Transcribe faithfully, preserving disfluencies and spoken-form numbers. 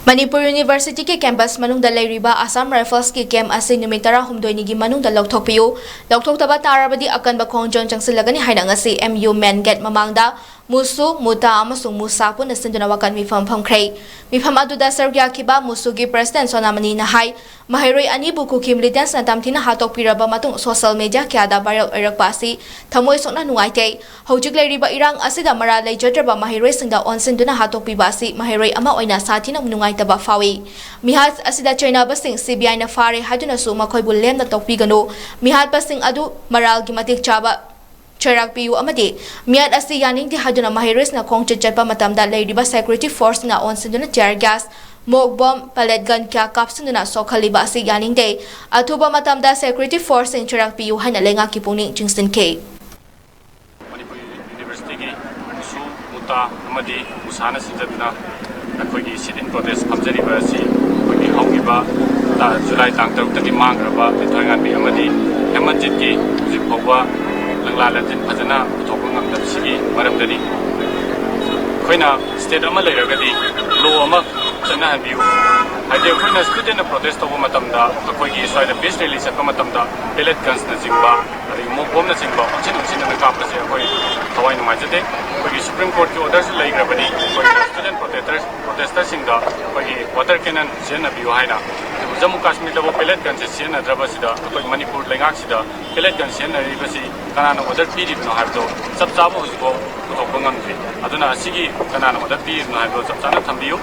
ꯃꯅꯤꯄꯨꯔ ꯌꯨꯅꯤꯚꯔꯁꯤꯇꯤꯒꯤ ꯀꯦꯝꯄꯁ ꯃꯅꯨꯡꯗ ꯂꯩꯔꯤꯕ ꯑꯁꯥꯝ ꯔꯥꯏꯐꯜꯁꯀꯤ ꯀꯦꯝ ꯑꯁꯤ ꯅꯨꯃꯤꯠ ꯇꯔꯥꯍꯨꯝꯗꯣꯏꯅꯤꯒꯤ ꯃꯅꯨꯡꯗ ꯂꯧꯊꯣꯛꯄꯤꯌꯨ꯫ ꯂꯧꯊꯣꯛꯇꯕ ꯇꯥꯔꯕꯗꯤ ꯑꯀꯟꯕ ꯈꯣꯡꯖꯪ ꯆꯪꯁꯤꯜꯂꯒꯅꯤ ꯍꯥꯏꯅ ꯉꯁꯤ ꯑꯦꯝ ꯌꯨ ꯃꯦꯟ ꯒꯦꯠ ꯃꯃꯥꯡꯗ ꯃꯨꯁꯨ, ꯃꯨꯇꯥ ꯑꯃꯁꯨꯡ ꯃꯨꯁꯥ ꯄꯨꯟꯅ ꯁꯤꯟꯗꯨꯅ ꯋꯥꯀꯠ ꯃꯤꯐꯝ ꯐꯝꯈ꯭ꯔꯦ꯫ ꯃꯤꯐꯝ ꯑꯗꯨꯗ ꯁꯔꯨꯛ ꯌꯥꯈꯤꯕ ꯃꯨꯁꯨꯒꯤ ꯄ꯭ꯔꯁꯤꯗꯦꯟ ꯁꯣꯅꯥꯃꯅꯤꯅ ꯍꯥꯏ, ꯃꯍꯩꯔꯣꯏ ꯑꯅꯤꯕꯨ ꯀꯨꯀꯤ ꯃꯤꯂꯤꯇꯦꯟꯁꯅ ꯇꯝꯊꯤꯅ ꯍꯥꯠꯇꯣꯛꯄꯤꯔꯕ ꯃꯇꯨꯡ ꯁꯣꯁꯤꯌꯦꯜ ꯃꯤꯗꯤꯌꯥ ꯀꯌꯥꯗ ꯚꯥꯏꯔꯦꯜ ꯑꯣꯏꯔꯛꯄ ꯑꯁꯤ ꯊꯃꯣꯏ ꯁꯣꯛꯅ ꯅꯨꯡꯉꯥꯏꯇꯦ꯫ ꯍꯧꯖꯤꯛ ꯂꯩꯔꯤꯕ ꯏꯔꯥꯡ ꯑꯁꯤꯗ ꯃꯔꯥꯜ ꯂꯩꯖꯗ꯭ꯔꯕ ꯃꯍꯩꯔꯣꯏꯁꯤꯡꯗ ꯑꯣꯟꯁꯤꯟꯗꯨꯅ ꯍꯥꯠꯇꯣꯛꯄꯤꯕ ꯑꯁꯤ ꯃꯍꯩꯔꯣꯏ ꯑꯃ ꯑꯣꯏꯅ ꯁꯥꯊꯤꯅ ꯅꯨꯡꯉꯥꯏꯇꯕ ꯐꯥꯎꯏ꯫ ꯃꯤꯍꯥꯠ ꯑꯁꯤꯗ ꯆꯩꯅꯕꯁꯤꯡ ꯁꯤ ꯕꯤ ꯑꯥꯏꯅ ꯐꯥꯔꯦ ꯍꯥꯏꯗꯨꯅꯁꯨ ꯃꯈꯣꯏꯕꯨ ꯂꯦꯝꯅ ꯇꯣꯛꯄꯤꯒꯅꯨ꯫ ꯃꯤꯍꯥꯠꯄꯁꯤꯡ ꯑꯗꯨ ꯃꯔꯥꯜꯒꯤ ꯃꯇꯤꯛ ꯆꯥꯕ ꯆꯩꯔꯥꯛ ꯄꯤꯌꯨ ꯑꯃꯗꯤ ꯃꯤꯍꯥꯠ ꯑꯁꯤ ꯌꯥꯅꯤꯡꯗꯦ ꯍꯥꯏꯗꯨꯅ ꯃꯍꯩꯔꯣꯏꯁꯤꯡꯅ ꯈꯣꯡꯆꯠ ꯆꯠꯄ ꯃꯇꯝꯗ ꯂꯩꯔꯤꯕ ꯁꯦꯀ꯭ꯌꯨꯔꯤꯇꯤ ꯐꯣꯔꯁꯁꯤꯡꯅ ꯑꯣꯟꯁꯤꯟꯗꯨꯅ ꯇꯤꯌꯔ ꯒ꯭ꯌꯥꯁ, ꯃꯣꯛ ꯕꯣꯝ, ꯄꯦꯂꯦꯠ ꯒꯟ ꯀꯌꯥ ꯀꯥꯞꯁꯤꯟꯗꯨꯅ ꯁꯣꯛꯍꯜꯂꯤꯕ ꯑꯁꯤ ꯌꯥꯅꯤꯡꯗꯦ꯫ ꯑꯊꯨꯕ ꯃꯇꯝꯗ ꯁꯦꯀ꯭ꯌꯨꯔꯤꯇꯤ ꯐꯣꯔꯁꯁꯤꯡ ꯆꯩꯔꯥꯛ ꯄꯤꯌꯨ ꯍꯥꯏꯅ ꯂꯩꯉꯥꯛꯀꯤ ꯄꯨꯛꯅꯤꯡ ꯆꯤꯡꯁꯤꯟꯈꯤ꯫ ꯃꯅꯤꯄꯨꯔ ꯌꯨꯅꯤꯚꯔꯁꯤꯇꯤꯒꯤ ꯃꯨꯁꯨ, ꯃꯨꯇꯥ ꯑꯃꯗꯤ ꯃꯨꯁꯥꯅ ꯁꯤꯟꯖꯗꯨꯅ ꯑꯩꯈꯣꯏꯒꯤ sit in protest ꯐꯝꯖꯔꯤꯕ ꯑꯁꯤ ꯑꯩꯈꯣꯏꯒꯤ ꯍꯧꯈꯤꯕ ꯇꯥ-, ꯖꯨꯂꯥꯏ ꯇꯥꯡ ꯇꯔꯨꯛꯇꯒꯤ ꯃꯥꯡꯈ꯭ꯔꯕ ꯃꯤꯊꯣꯏꯉꯥꯟꯕꯤ ꯑꯃꯗꯤ ꯍꯦꯃꯟꯖꯤꯠꯀꯤ ꯍꯧꯖꯤꯛ ꯐꯥꯎꯕ ꯂꯪꯂꯥ ꯂꯪꯖꯤꯟ ꯐꯖꯅ ꯄꯨꯊꯣꯛꯄ ꯉꯝꯗꯕꯁꯤꯒꯤ ꯃꯔꯝꯗꯅꯤ꯫ ꯑꯩꯈꯣꯏꯅ state ꯑꯃ ꯂꯩꯔꯒꯗꯤ law ꯑꯃ ꯆꯠꯅꯍꯟꯕꯤꯌꯨ꯫ ꯍꯥꯏꯗꯤ ꯑꯩꯈꯣꯏꯅ studentꯅ protest ꯇꯧꯕ ꯃꯇꯝꯗ, ꯑꯩꯈꯣꯏꯒꯤ ꯁ꯭ꯋꯥꯏꯗ peace rally ꯆꯠꯄ ꯃꯇꯝꯗ pellet gunsꯅꯆꯤꯡꯕ, ꯑꯗꯒꯤ ꯃꯣꯛ ꯕꯣꯝꯅꯆꯤꯡꯕ ꯑꯣꯟꯁꯤꯟ ꯑꯣꯟꯁꯤꯟꯗꯅ ꯀꯥꯞꯄꯁꯦ ꯑꯩꯈꯣꯏ ꯊꯋꯥꯏ ꯅꯨꯡꯉꯥꯏꯖꯗꯦ꯫ ꯑꯩꯈꯣꯏꯒꯤ Supreme Courtꯀꯤ orderꯁꯨ ꯂꯩꯈ꯭ꯔꯕꯅꯤ꯫ ꯑꯩꯈꯣꯏ student protester, protesterꯁꯤꯡꯗ ꯑꯩꯈꯣꯏꯒꯤ water cannon ꯁꯤꯖꯤꯟꯅꯕꯤꯌꯨ ꯍꯥꯏꯅ꯫ ꯑꯗꯨꯕꯨ ꯖꯝꯃꯨ ꯀꯥꯁꯃꯤꯔꯗꯕꯨ pellet gunꯁꯦ ꯁꯤꯖꯤꯟꯅꯗ꯭ꯔꯕꯁꯤꯗ ꯑꯩꯈꯣꯏ ꯃꯅꯤꯄꯨꯔ ꯂꯩꯉꯥꯛꯁꯤꯗ pellet gun ꯁꯤꯖꯤꯟꯅꯔꯤꯕꯁꯤ ꯀꯅꯥꯅ order ꯄꯤꯔꯤꯕꯅꯣ ꯍꯥꯏꯕꯗꯣ ꯆꯞ ꯆꯥꯕ ꯍꯧꯖꯤꯛꯐꯥꯎ ꯄꯨꯊꯣꯛꯄ ꯉꯝꯗ꯭ꯔꯤ꯫ ꯑꯗꯨꯅ ꯑꯁꯤꯒꯤ ꯀꯅꯥꯅ order ꯄꯤꯔꯤꯕꯅꯣ ꯍꯥꯏꯕꯗꯣ ꯆꯞ ꯆꯥꯅ ꯊꯝꯕꯤꯌꯨ꯫